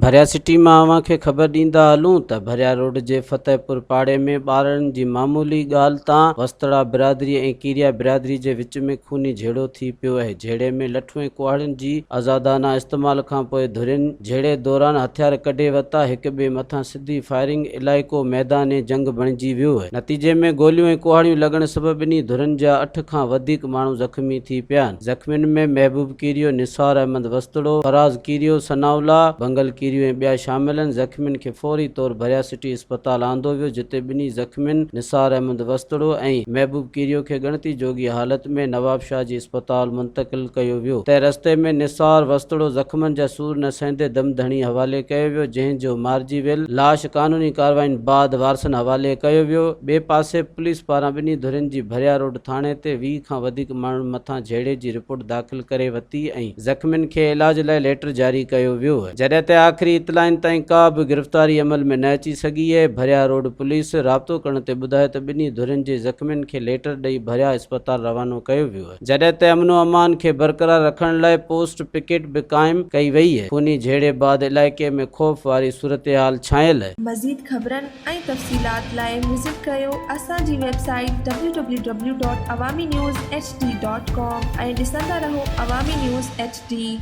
ڀريا city مان اوهان کي خبر ڏيندا هلون ته ڀريا روڊ جي فتح پور پاڙي ۾ ٻارڙن جي معمولي ڳالهه تان وسطڙا برادري ۽ ڪيريا برادري جي وچ ۾ خوني جهيڙو ٿي پيو اهي جهيڙي ۾ لٺون ۽ ڪهاڙين جي آزادانه استعمال کانپوء ڌرين جهيڙي دوران هٿيار ڪڍي ورتا هڪ ٻئي مٿان سڌي فائرنگ علائقو ميدان جنگ بڻجي ويو نتيجي ۾ گوليون ۽ ڪهاڙيون لڳڻ سبب ٻنهي ڌرين جا اٺ کان وڌيڪ ماڻهو زخمي ٿي پيا زخمين ۾ محبوب ڪيريو، نثار احمد وسطڙو، فراز ڪيريو، ثناء الله، بنگل ڪيريو ۽ ٻيا شامل آهن. زخمين کي فوري طور ڀريا سٽي اسپتال آندو ويو، جتي ٻنهي زخمين نثار احمد وسطڙو ۽ محبوب ڪيريو کي ڳڻتي جوڳي حالت ۾ نوابشاهه جي اسپتال منتقل ڪيو ويو ته رستي ۾ نثار وسطڙو زخمن جا سور نه سهندي دم ڌڻي حوالي ڪيو ويو، جنهن جو مارجي ويل لاش قانوني ڪارروائين بعد وارثن حوالي ڪيو ويو. ٻئي پاسي پوليس پاران ٻنهي ڌرين جي ڀريا روڊ ٿاڻي تي 20 کان وڌيڪ ماڻهن مٿان جهيڙي جي رپورٽ داخل ڪري ورتي ۽ زخمين کي علاج لاء ليٽر جاري ڪيو ويو جڏهن ته آخري اطلاعن تائين ڪا به گرفتاري عمل ۾ نه اچي سگهي اهي ڀريا روڊ پوليس رابطو ڪرڻ تي ٻڌايو ته ٻنهي ڌرين جي زخمين کي ليٽر ڏئي ڀريا اسپتال روانو ڪيو ويو جڏهن ته امن و امان کي برقرار رکڻ لاء پوسٽ پڪيٽ به قائم ڪئي وئي خوني جهيڙي بعد علائقي ۾ خوف واري صورتحال ڇانيل. مزيد خبرن ۽ تفصيلات لاء وزٽ ڪريو اسان جي website W W W dot Awami news H D dot com ۽ ڏسندا رهو عوامي نيوز ايڇ ڊي.